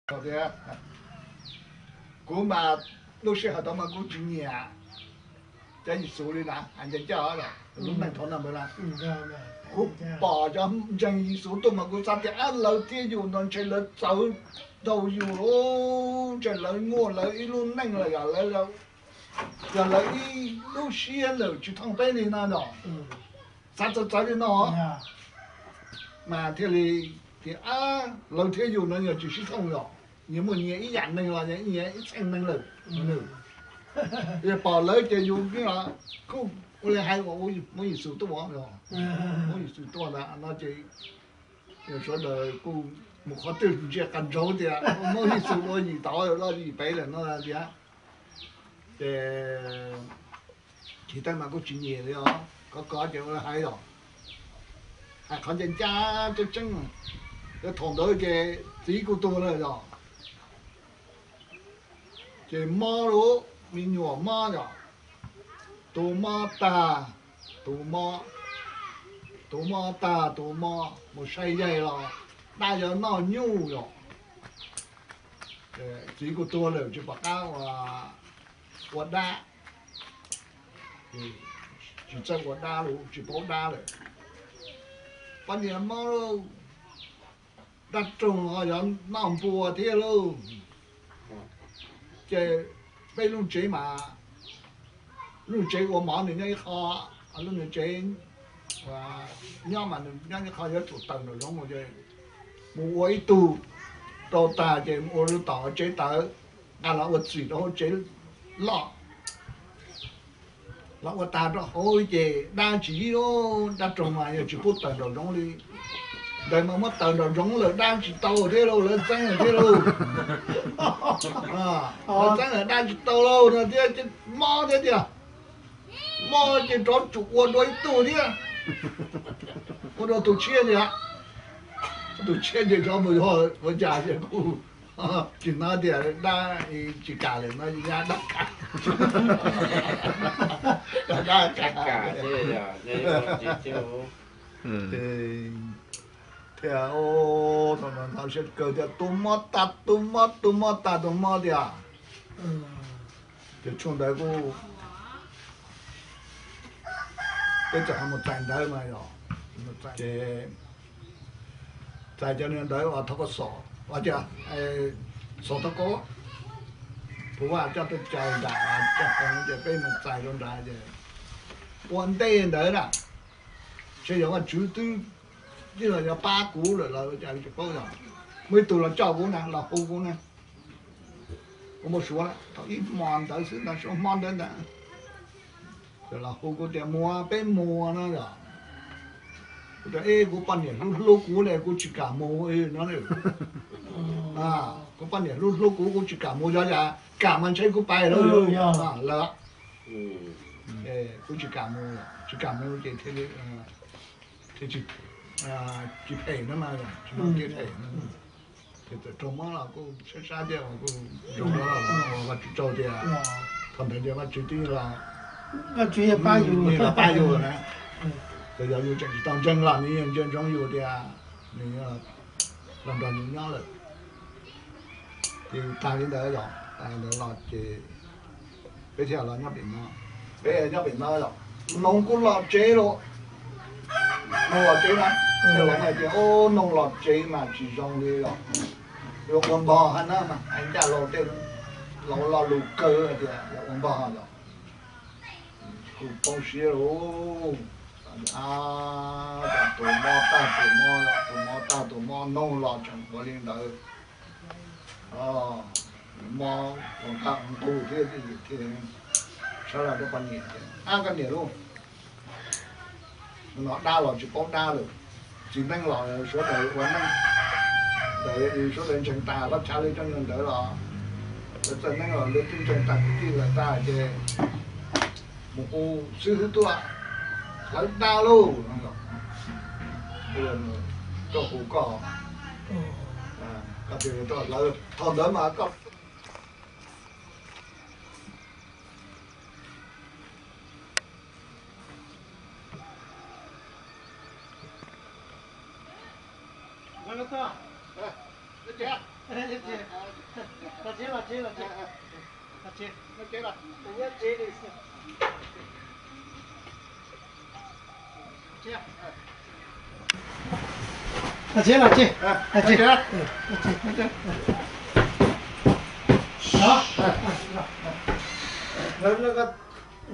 Tias kuv mas lub sij hawm tod mas kuv tsis nyiam cov Yexus li na, hais ncaj ncaj lub neej thaum no na, kuv pom cov ntseeg Yexus tuaj mas kuv xav tias lawv thiab yus no ntshe lawv txawv dhau yus, ntshe lawv muaj lawv ib lub neej los yog lawv, yog lawv ib lub siab lawm tsis thooj peb li no no. Xav txawv txawv li no mas thiaj li tias lawv thiab yus no yog tsis sib thooj los, nyias muaj nyias ib yam neeg los nyias ib txheej neeg lawm. Yog pom lawv ces yus kuj ua li hais uas muab Yexus tuaj, muab Yexus tuaj ntawd no ces sawv daws kuj mus qhov twg ntsia qas ntsaug tias muab Yexus ua yim tod los yim pem lawm no tias. Ces chiv teeb mas kuj tsis nyiam li os, kov kov ces ua li hais los, hais qhov ncaj ncaj tseeb tseeb. Ces thaum ntawd ces txiv kuj tuag lawm yog, ces mob lawm, me nyuam mob yog, tus mob tag, tus mob, tus mob tag tus mob mus sai yaig los dab yuav noj nyuj yog. Txiv kuj tuag lawm tsis pom qab ua dab, tsis txawj ua dab lawm, tsis paub dab lawm. Poj niam mob lawm, dab roog ho yuav noj npua thiab lauj. Ces peb lub tsev mas, lub tsev ua mov nws nyob ib qho, lub tsev nyob mas nws nyob ib qho yuav tsum tawm nraum zoov mus ces mus ua ib tug rau tag ces mus ua rau tom tsev tawv, nqa los ua txim rau hauv tsev loj. Los ua tag rau hauv ces dab tsis yig, dab roog mas yog tsis pub tawm nraum zoov li. Ntawd mas muab tawm nraum zoov lawm dab tsis tau thiab lauj, lawv txeeb lawm thiab lauj. Lawv txeeb lawm dab tsis tau lauj no thiab, mob thiab tiag. Mob ces rov tsum ua dua ib tug thiab, ua dua tus tshiab tiag. Tus tshiab ces cov mus yog ua cas ces kuj tsis hnov tias dab tsis kam lawm no, dab kam, dab kam. Thiaj thaum no ntxhov siab kawg tias tus mob tag tus mob, tus mob tag tus mob tiag. Ces tshuaj ntawd kuj, peb txawm ho mus txais ntawv mas yog, ces txais cov niag ntawv uas thov koj xom, ua cas xom thov koj, kuv vaj coj tuaj cais nram coj qhov ces peb mus txais rau nrad ces ua ntej ntawd na, ntshe yog Vajtswv twb, twb los yog pab kuv lawm los ua cas tsis paub yog, muaj ib tug los coj kuv na, los hu kuv na. Kuv mus suav thaum ib hmo ntawd xwb ntag, suav hmo ntawd ntag, ces los hu kuv tias mus peb mus no yog, kuv tias eb kuv poj niam hlub hlub kuv ne kuv tsis kam mus no. Kuv poj niam hlub hlub kuv, kuv tsis kam mus, yog yam kam mas ntshe kuv pais lawm, lawm. Kuv tsis kam mus, tsis kam mus ces thiaj li tsis phem no mas, tsis phem, ces txawm raug mob los kuj sab sab thiab, kuj zoo no los ua Vajtswv tsaug tias thaum ntawd tias Vajtswv twb los, Vajtswv yeej pab yus na. Txawm yog yus tseem tsis tau ntseeg los nws yeej ntsia ntsoov yus tias nws los nrog yus nyob lawm. Ces tag li ntawd los, tag li ntawd los ces peb thiaj los nyob pem no. Peb nyob pem no los noog kuj los tsev los, noog los tsev na, los hais tias noog los tsev mas tsis zoo li los, yuav ua npog hab na mas hais ncaj los tej, los lo lus kawg hais tias yuav ua npog los kuj poob siab lauj. Tus mob tag tus mob, tus mob tag tus mob, noog los tseem ua li ntawd. Mob ua nqaj ua nqug thiab, thiaj sab laj rau poj niam tias, ab koj niam lauj, no dab los tsis paub dab lawm, txiv neej los suav daws ua neej, ntawd suav daws ntseeg tas lub chav li coj nyuag ntawd los, lawv txawj neej los lawv twb ntseeg tas kwv tij lawm tag ces mus hu xib hwb tuaj hlawv dab lauj no. Tuaj hu koj, koj tias tuaj hlawv, thaum ntawd mas koj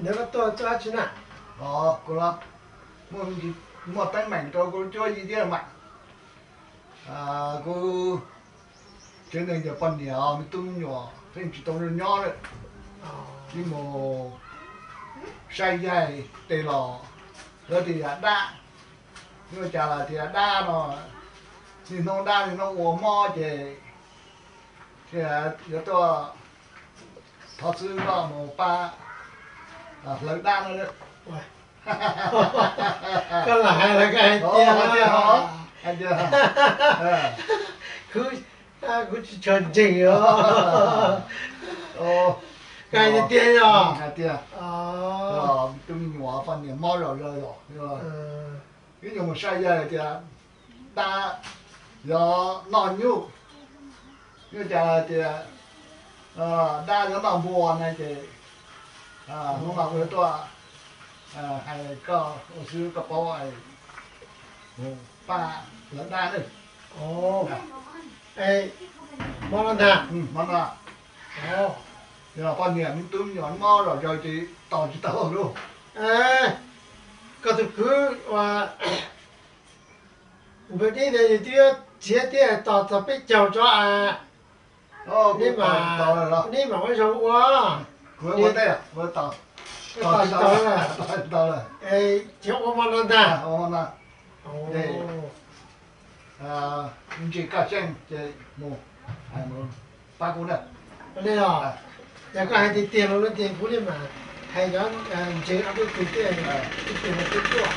Ntawd koj tuaj txog dab tsi na? Kuv los muaj teeb meem rau kuv cuab yig thiab mas. Kuv tsev neeg cov poj niam me tub me nyuam pheej tsis tau nyob nyob lawm. Ib mus saib yaig tes los lawv tias yog dab, ua cas los tias dab no, niaj hnub dab niaj hnub ua mob ces thiaj yuav tuaj thov xwb koj mus pab hlawv dab no. Koj lam hais los koj hais tiag. Hais tiag, kuv tsis tshua ntseeg os. Koj hais tiag tiag yog hais tiag. Tus me nyuam poj niam mob zom zaws os. Ib nyuag mus saib yaig tias dab yuav noj nyuj, nyuj cas tias dab yuav noj npua na ces hnub no kuv yuav tuaj hais koj ua xwb koj paub, pab lawv dab na. Hmo no ntag. Hmo no yog poj niam me tub me nyuam mob zom zaws ces tos tsis tau lawm. Koj tus kwv uas npawg Dib ntawd yus twb yuav txiav thiab tos txog peb caug tso as. Neb mam ua zoo ua. Tos tsis tau, txiav ua hmo no ntag. Ntsis koj xyeej ces mus pab kuv na. Yog koj hais tiag tiag los ces kuv li mam hais cov ntseeg ob peb tug thiab, ib tug no twb tuaj.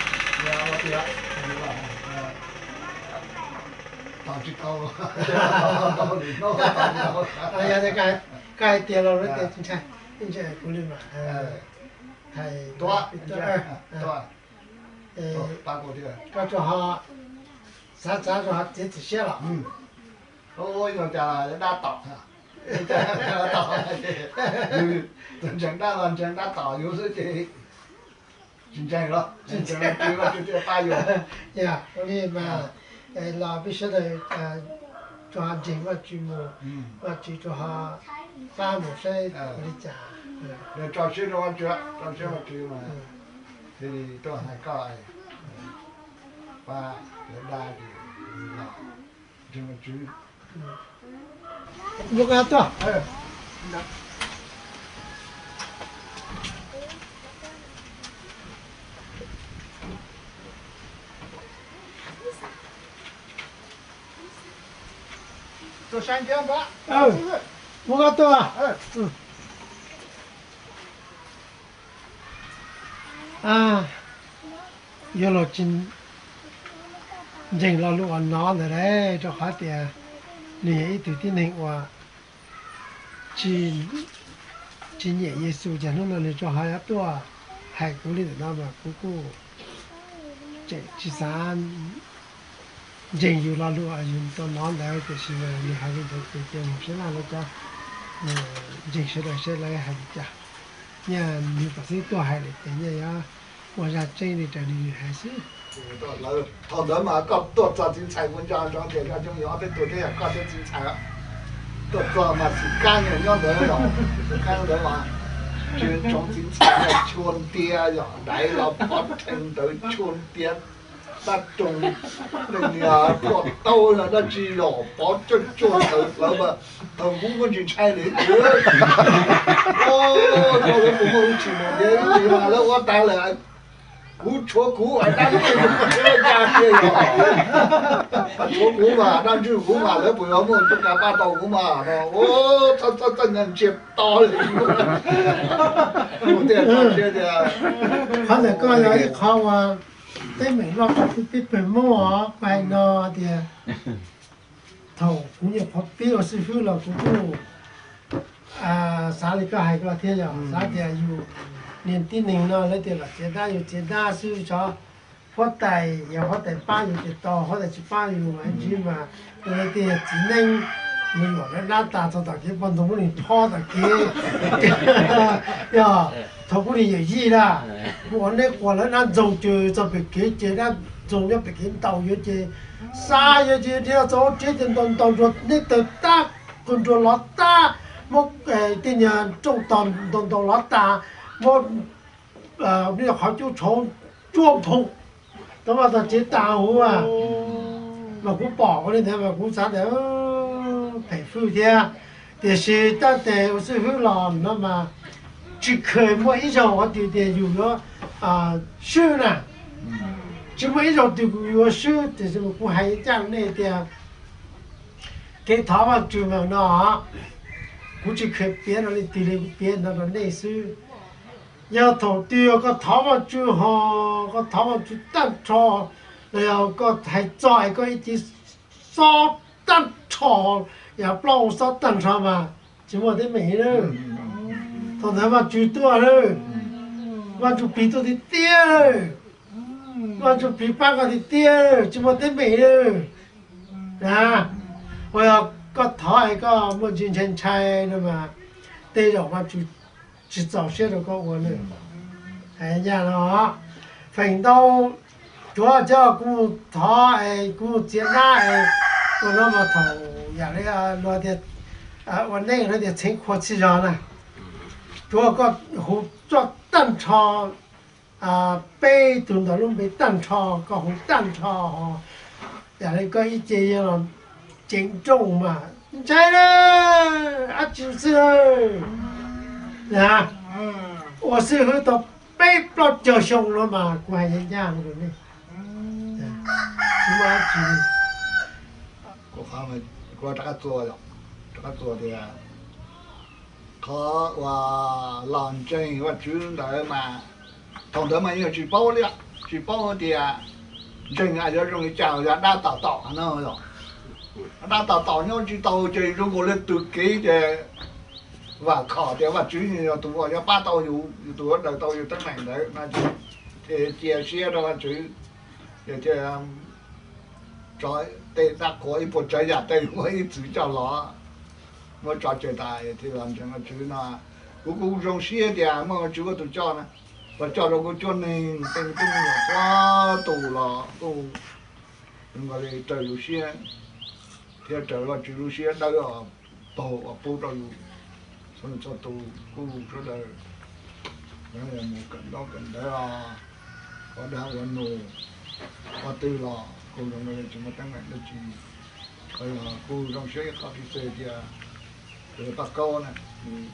Tos tsis tau. Yog koj hais tiag los ces ntshai, kuv li mam hais. Koj tsuas ho xav xav tsuas ho txiav txim siab los. Ua cas dab tom, tom, tus ntseeg dab los ntseeg dab tom yus xwb ces tsis ntseeg los, ntseeg Vajtswv, Vajtswv thiaj pab yus. Yog li mas los peb sawv daws tsuas ho ntseeg Vajtswv mus, Vajtswv tsuas ho pab mus saib li cas. Tso siab rau Vajtswv, tso siab Vajtswv mas thiaj li tuaj hais koj pab lawv dab los ntseeg Vajtswv. Mus koj tuaj. Mus koj tuaj. Yuav los tsis ntseeg lo lus uas no ntawd lauj, rau qhov tias nws yog ib tug tib neeg uas tsis nyiam Yexus, ces hnub no nws rau qhov yuav tuaj hais kuv li ntawm no mas kuv kuj tseem tsis xav ntseeg yus lo lus uas yus tau hnov ntawd, tiam sis mas nws hais li ntawd ces cia mus saib laj lawv cov ntseeg sawv daws saib lawv hais li cas. Nyaj nws tam sim tuaj hais lawm ces nyaj yuav ua zaj tseeb li raws li nws hais xwb. Thaum ntawd mas koj tuaj txog txiv ntxhais kuv nco ntsoov tias Zaj Xyooj yog ob peb tug thiab yog koj thiab txiv ntxhais. Tuaj txog mas xim kab nyob ntawd, kab ntawd mas tsis ntsoov txiv ntxhais, chua ntias yog daiv los pov rhees ntawd chua ntias. Tab roog niag pluas tau dab tsi los pov tsuag tsuag ntawd lawm mas thaum ub kuj tsis ntshai li. Lawv puas muaj hwj chim mus thiab, lawv ua tas lawm. Kuv tshuav kuv dab ntswg, tshuav kuv mas dab ntswg kuv mas lawv puas yuav muaj coob kas pab tau kuv mas no. Txaj txaj nyag ntsia to li. Qhov ntawm koj yog ib qhov uas teeb meem loj kawg peb pawg Hmoob os, kuv hais no tias thaum kuv nyuam qhuav pib ua xib fwb los kuv kuj xav li koj hais ko thiab, yog xav tias yus niag tib neeg no lawv tias los txiav dab yus txiav dab xwb, tsov huab tais yog huab tais pab yus ces tau, huab tais tsis pab yus mas ntsis mas yus tias txiv neej nws yuam lawv dab tas txog tom kev poj ntxoog muab nws thob tom kev. Yog thaum kuv niag yawm yij na, kuv ua neb quas lawv dab ntxoog ces txog pem kev ces dab ntxoog nyob pem kev ntaus yuav ces, xav yuav ces dhia txog ub rhiab ces ntaus ntaus nruag neb tawg tag, qw nruag lov tag, muab tej niag rooj tog ntaus ntaus lov tas, muab qhov cub tshauv cuaj phoom, tau mas tog tsev tas huv. Mas kuv pom ua li ntawd mas kuv xav tias phem fwj thiab. Tiam sis tab tes ua xib hwb los no mas tsis kheev muaj ib zaug ua tias yus yuav swb na, tsis muaj ib zaug twg kuv yuav swb. Tiam sis kuv hais ncaj rau nej tias kev thov Vajtswv mas no, kuv tsis kheev piav rau leej twg li, kuv piav no rau nej xwb. Yog thaum twg koj thov Vajtswv ho koj thov Vajtswv tag nrho, los yog koj hais txog es koj ib ce xob tag nrho, yog plaub hau xob tag nrho mas tsis muaj teeb meem li. Thaum ntawd Vajtswv tuaj lawm, Vajtswv plig tuaj tiag tiag lawm, Vajtswv plig pab koj tiag tiag lawm, tsis muaj teeb meem li. Na, uas yog koj thov es koj muaj ntsis ntshai ntshai no mas tej zaum Vajtswv tsis txaus siab rau koj ua na. Hais ncaj no, feem ntau tsuav cov kuv mus thov es kuv mus txiav dab es ua no mas thaum yam li luag tias ua neej no tias txheev qhua txhij zog na, tsuav koj hu txoj tag nrho peb tug ntawm lub npe tag nrho, koj hu tag nrho, yam li koj ib ce los ceev nrooj mas ntshai na, ab tsi xwb na, ua xib hwb tau peb plaub caug xyoo no mas kuv hais ncaj ncaj no rau nej, tsis muaj dab tsi. Kuv rov qab txuas, rov qab txuas tias qhov uas los ntseeg Vajtswv ntawd mas thaum ntawd mas yeej tsis paub li, tsis paub tias ntseeg yuav zoo li cas, yog dab tom tom no, dab tom tom nyob tsis tau ces zoo nkaus li tws kev ces vam khom tias Vajtswv yog tus uas yuav pab tau yus, yus tus uas daws tau yus teeb meem ntawd no ces thiaj cia siab rau Vajtswv, ces thiaj tso tej dab qhuas ib puas tsav yam tej ua ib txwm coj los muab tso tseg tas thiaj los ntseeg Vajtswv no. Kuv kuj zoo siab tias muaj Vajtswv ua tus coj na, los coj rau kuv cuab neeg tej me tub me nyuam txhua tus los kuj zoo nkaus li raws lub siab thiab raws Vajtswv lub siab dawb paug uas pub rau yus txhua tus kuj sawv daws mus kawm ntaub kawm ntawv os, ua dag ua num, ua twg los kuj zoo nkaus li tsis muaj teeb meem dab tsi. Qhov yog kuj zoo siab ib qho pib xwb tias tus Paj Kaub na, mus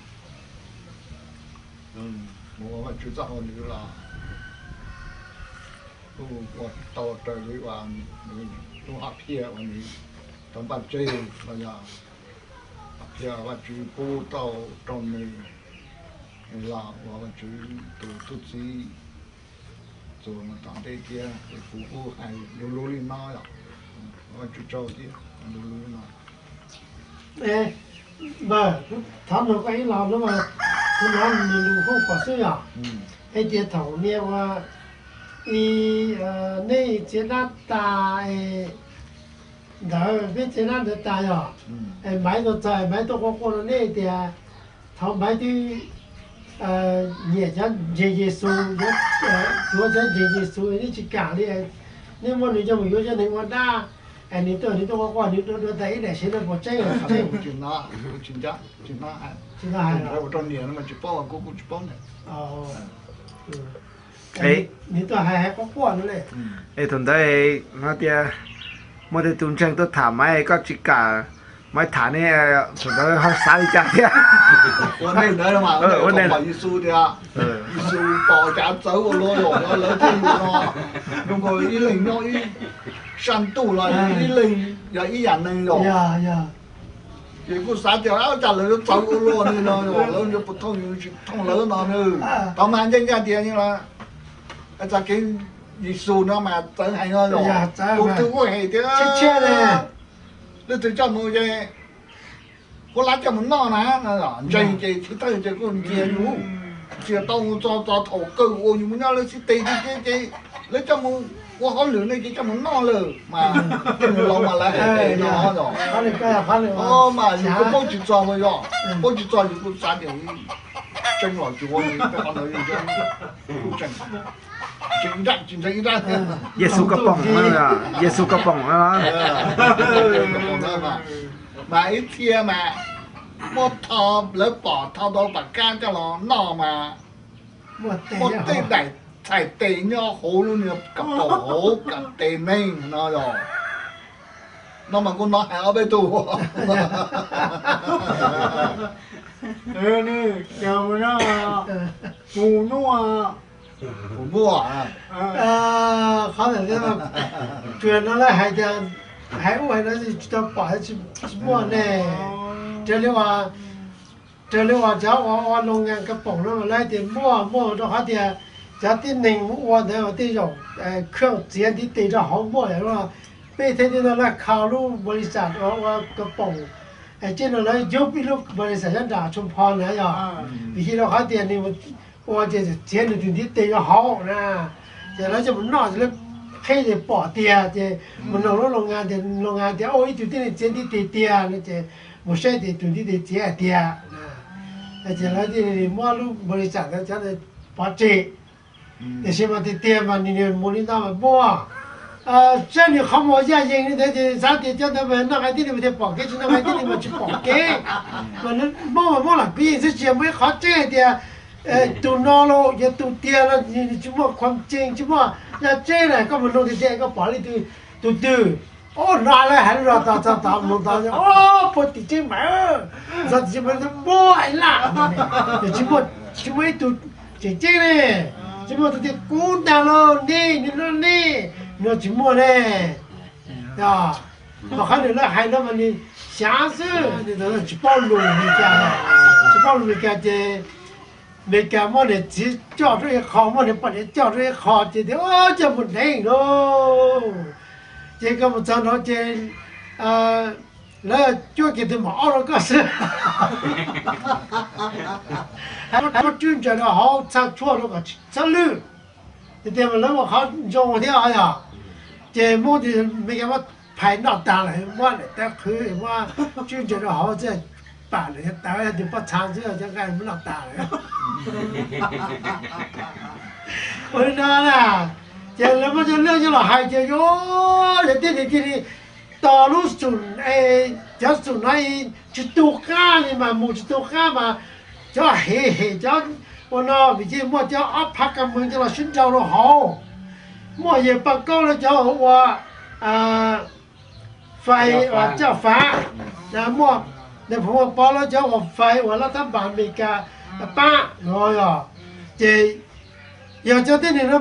ua Vajtswv txoj hauj lwm los kuj ua tau raws li uas nws lub hom phiaj uas nws tau npaj tseg los yog hom phiaj Vajtswv pub tau rau nws los ua Vajtswv tus tub txib txuas mus tom ntej thiab. Es kuv kuj hais lus lus li no, Vajtswv tsaug thiab, lus lus li no. Npawg, kuv thov nug koj ib los no mas, kuv hnov nws lus Hmoob Pov xwb yom, hais tias thaum niag ua, nej txiav dab tas ntawd, peb txiav dab ntawd tas yom, es Maiv tuaj txog, Maiv tuaj quaj quaj rau nej tias thaum Maiv twb nyiam cov ntseeg Yexus, yuav cov ntseeg Yexus nej tsis kam li, nej muab nws coj mus yuav cov neeg ua dab, es nws tuaj, nws tuaj quaj quaj, nws dua dua tas ib daim sev no puas tseeb? Tsis hnov, tsis hnov hais, ua rau niam no mas tsis paub, kuv kuj tsis paub ntag. Nws tuaj hais hais quaj quaj no ne. Es thaum ntawd no tias muaj tej tus ntseeg tuaj tham Maiv, koj tsis kam Maiv tham ne, thaum ntawd ho xav li cas thiab? Ua neeg ntawd mas ua neeg pom Yexus tias, Yexus pom cas txawv ua luaj yom, lawv thiaj li no, zoo nkaus ib leeg nyob ib sab ntuj los ib leeg yog ib yam neeg yom. Ces kuj xav tias cas lawv txawv ua luaj li no, lawv puas thooj yus tsis thooj lawv no na. Thaum mas ncaj ncaj tias txoj kev Yexus no mas txawv heev no yom. Tus twg kuj hem tias leej twg coj mus ces kuv lab coj mus noj na, ntseeg ces chiv thawj ces kuj ntxias yus, ntxias tau mus txog txog thaum kawg uas yus mus nyob lawv xib teg ces lawv coj mus ua hauj lwm ne ces coj mus noj lawm mas, tej mus laus mas lawv hais no os. Mas yus kuj paub tsis txog mas yog, paub tsis txog yus kuj xav tias tseeb los tsis ua li peb qhov ntawd yeej kuj tseeb, tsis ntseeg ib zaj. Yexus Koj Poom, Yexus Koj Poom. Mas ib txhia mas muaj tho, lawv pom tho tau pam kab coj los noj mas muaj tej daim txhais tes nyob hauv lub niag kav paum hauv kav tes neeg no yog. No mas kuv hnov hais ob peb tug. Mus muaj, mus muaj. Qhov ntawd tsuas no lawv hais tias, hais ub hais no tsis tau pom, tsis muaj ne. Raws li uas, raws li uas cov ua ua loo ngas kab paum no lawv hais tias muaj, muaj rau qhov tias cov tib neeg mus ua ntawd tej zaum khaj txiav ntiv tes rau hauv muaj lawm. Peb thiaj li no lawv kho lub npaus lis xas ua kab paum, ces no lawv yug ib lub npaus lis xas nyob nram Tshooj Pho na yog. Vim li rau qhov tias nws ua ces txiav nws tus ntiv tes rau hauv na, ces lawv coj mus noj ces lawv qheb ces pom tiag ces mus nug lub loo ngas tias, loo ngas tias, Au, ib tug tib neeg txiav ntiv tes tiag no ces mus saib tias tus ntiv tes txiav hais tias, ces lawv thiaj li muab lub npaus lis xas ntawd cov pov tseg. Tiam sis mas tiag tiag mas nws mus li ntawd mas muaj, saib nws qhov muag yaj yees li ntawd ces xav tias cov ntawd mas noj nqaij tib neeg mas thiaj pom kev, tsis noj nqaij tib neeg mas tsis pom kev. Mas muab mas muab lam kwv yees xwb, tsis yog muaj ib qhov tseeb hais tias tus no los yog tus tiag no, tsis muaj qhuas cees, tsis muaj yaj tseeb na. Koj mus nug tiag tiag koj pom li tus twg? Ub, no lawv hais lus tod txog tod mus tod, ub, puag tim tseeb mas, txog tim tseeb mas muaj ib laj, tsis muaj, tsis muaj ib tug tseem ceeb li. Tsis muaj tus tias kuv ntag lauj, nej, nws no nej, no tsis muaj ne. Mas qhov nws lawv hais no mas nws xyav xwb, tsis paub lus Meskas, tsis paub lus Meskas ces Meskas muab niam txiv coj rau ib qho, muab niam poj niam coj rau ib qho ces tias coj mus deev lauj. Ces koj mus txog nraud ces lawv cuab kiag tus maum ob rau koj xwb. Hais lub tswb ntsaws rau hauv, txhaj tshuaj rau kom txhob lwj. Tiag tiag mas lawv ua qhov zoo thiab os yog. Ces muab tus Meskas muab phais noj tas lawm, muab daim tawv qhwv, muab tswb ntsaws rau hauv xwb, pam lawm yog tawv, yog tus pob txha xwb, cov nqaij muab noj tas lawm. Ua li no na, ces lawv muab cov lej coj los hais ces yog, yog tib neeg cia li tos lub xum, cov xum no tsis tu qab li mas mus tsis tu qab mas cov hem hem cov ua no vim cia li muaj cov ob phab kab mws coj los sib nraus rau hauv. Muaj yawg Paj Kaub lawv cov ua fais uas coj fav, muaj nais phoo Vaj Pov lawv cov ua fais uas lab thab npas Amelikas pab no yog. Ces yog cov tib neeg no,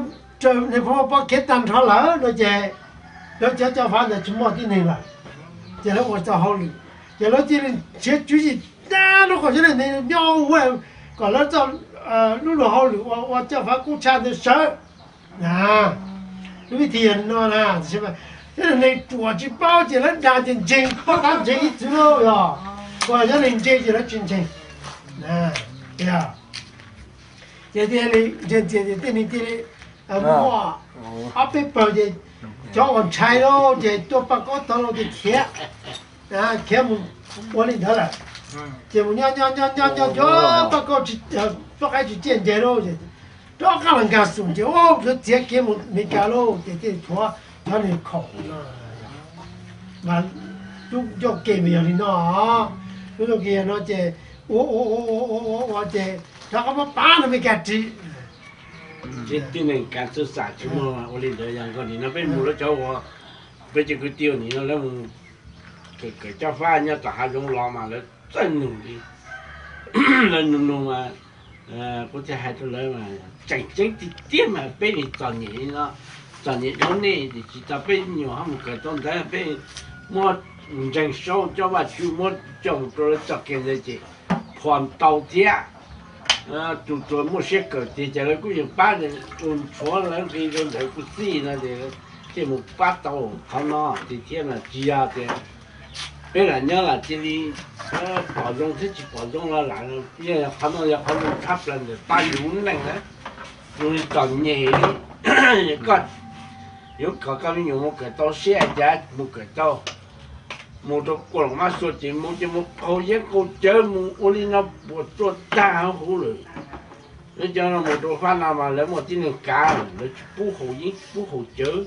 nais phoo Vaj Pov khiav tag nrho lawm no ces lawv cov coj fav ntawd tsis muaj tib neeg lawm, ces lawv ua tau hauj lwm, ces lawv cia li nrhiav tswv yim dab lub qhov cov neeg nyob ua kom lawv txoj lub luag hauj lwm ua coj fav kub tshaj ntawd sawv. Lub vib thib yog no na, cov neeg ruam tsis paub ces lawv dag ces ntseeg, pab tab ntseeg ib txwv lauj yog, uas cov neeg ntse ces lawv tsis ntseeg. Ces thiaj li ntseeg txias ces thiaj li thiaj li muaj ob peb pawg ces cov uas ntshai lauj ces tuaj Paj Kaub tod lauj ces khiav, khiav mus ua li ntawd lawm. Ces mus nyob nyob nyob nyob nyob cov Paj Kaub, Paj Qaib tsis ciaj nce lauj ces rov qab los nkag xum ces yuav txiav kev mus Amelikas lauj ces thiaj tshuav cov neeg khoom no. Mas lub ncauj ke mas yog li no, lub ncauj ke yog no ces ua ua ua ua ua ua ces rov qab muab pab rau Amelikas ris. Tib neeg kav txuj xam tsis muaj ua li ntawd yog nkauj nim no peb mus lawv cov uas peb cov kwv tij ua nim no lawv mus kawm coj fab nyob tom hav zoov los mas lawv txawj nug li. Lawv nug nug mas kuv thiaj hais rau lawv mas tseem ceeb tiag tiag mas peb li txom nyem li no, txom nyem dhau nej ces tsis tas peb nyuam qhuav mus kawm tau ntawv peb muab ntseeg saub cov Vajtswv muab coj mus rau lawv txoj kev ntawd ces phom ntau thiab. Tus tsuas muaj siab kawm tiag ces lawv kuj yeej pab, tus tshuav lawv nqi rau ntawd kuj txij no ces thiaj mus pab tau qhov no tiag thiab mas tsis yog tias peb lam nyob lam cia li pom zoo thiab tsis pom zoo los lam, qhov no yog qhov zoo tshaj plaws ntawm pab yus lub neej na, zoo li txom nyem li koj Yuav kom koj me nyuam mus kawm tau siab cas mus kawm tau. Mus rau kua los mab xua ces mus ces mus qaug yeeb qaug cawv mus ua li no puas tsuaj tag huv lawm. Lawv cov no mus rau fab no mas lawv muaj tib neeg kav, lawv tsis pub haus yeeb tsis pub haus cawv.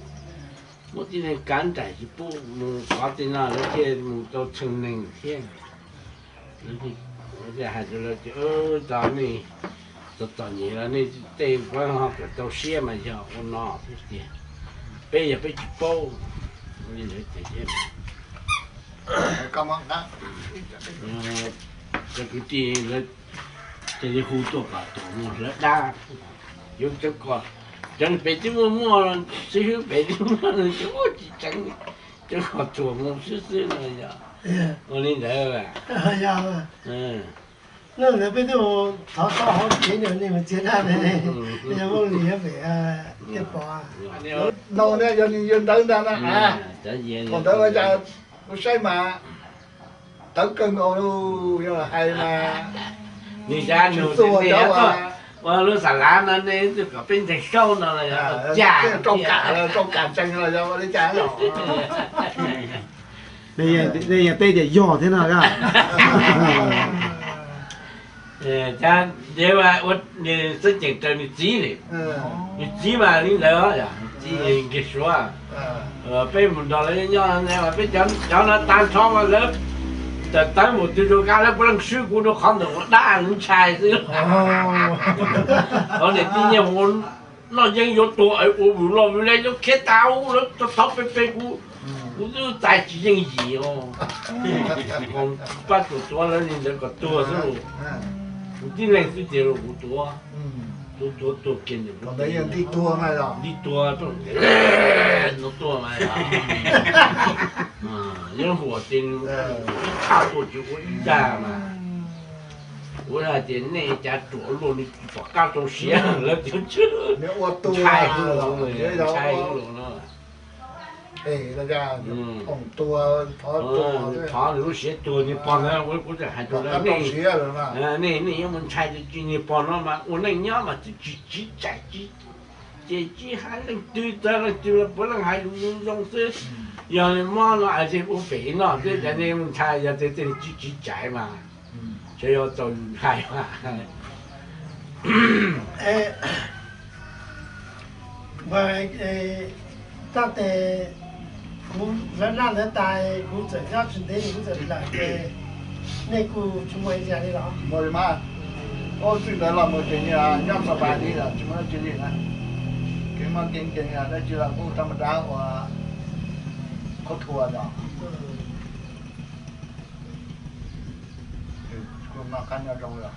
Muaj tib neeg kav nraim tsis pub mus qhov tej no lawv thiaj mus tau txheej neeg thiab. Hais rau lawv tias, tau nej txom txom nyem los nej tej puav leej ho kawm tau siab mas yog ua no xwb tiag. Peb yog peb tsis paub. Ua li ntawd ces cov kwv tij lawv thiaj li hu tuaj kom tuam mus hlawv dab. Yuav cov ko, cov pem twb muaj muaj xib hwb pem twb muaj ces ua tsis tseev, cov ko tuam mus xwb xwb no yog ua li ntawd. Yog, nej ntawd peb twb thov tau hauv kev no nej mus txiav dab ne, yog Vaj Lis pem Tiaj Pov. No yog nws yawg ntawd ntag na. Thaum ntawd ua cas kuv saib mas tawv kawg nkaus li, yog hais mas nws cas nws tsis tuag cov ua lub xas lav no ne, kom peb ntseeg saub no los yog cas rau kam, rau kam ntseeg los yog ua li cas los. Nej yeej teb tias yog thiab no. Xwb ceem raws nws txiv li, nws txiv mas li ntawd, nws txiv nkiag suav. Peb mus nrog lawv nyob mas peb cov no tag nrho mas lawv tawm tawv mus twg rau qab lawv puav leej swb kuv rau qhov ntawm ua dab ntshai xwb. Qhov niam tij nyiaj mus noj yeeb yuav tuag ua vwm loj vwm le yuav khiav tas lawv thov pe pe kuv, kuv twb txais tsis yeej yim os. Pab tuam tuav lawv li ntawd kom tuag xwb los, kuv tib leeg xwb tiag los kuv tuav, tuav tuag tuag kiag ntawd. Nti tuag, no tuag mas yeej huam tias nws tshaj tuaj tsis ua ib dag mas. Kuv hais tias nej cav ruam luaj nws tom qab rau siav lawv tias ntshai, ntshai los no. Thov nws lub siav tuag niag pog ntawd, kuv tseem hais rau nej, nej yuav mus ntshai tias niag pog no mas ua neej nyob mas twb tsis tsiv tsaim, ces tsis hais leej twg txog leej twg los puav leej hais lus zoo zoo xwb. Yog mob no es ua pem no xwb ces nej mus ntshai, yog tias tej tsis tsiv tsaim mas tseem yuav txaus yus ntshai mas. Tab tes kuv lawv naj ntawd tas kuv txawm nyob tsis ntev kuv txawm lawm ces nej kuj tsis muaj ib yam li los? Muaj li mas, ua txij ntawd los mus ces nyob xav pas li lawm tsis muaj dab tsi li na. Kev mob kev nkeeg dab tsi los kuj thaj ma dab ua qhuav thua los. Kuj noj qab nyob zoo los.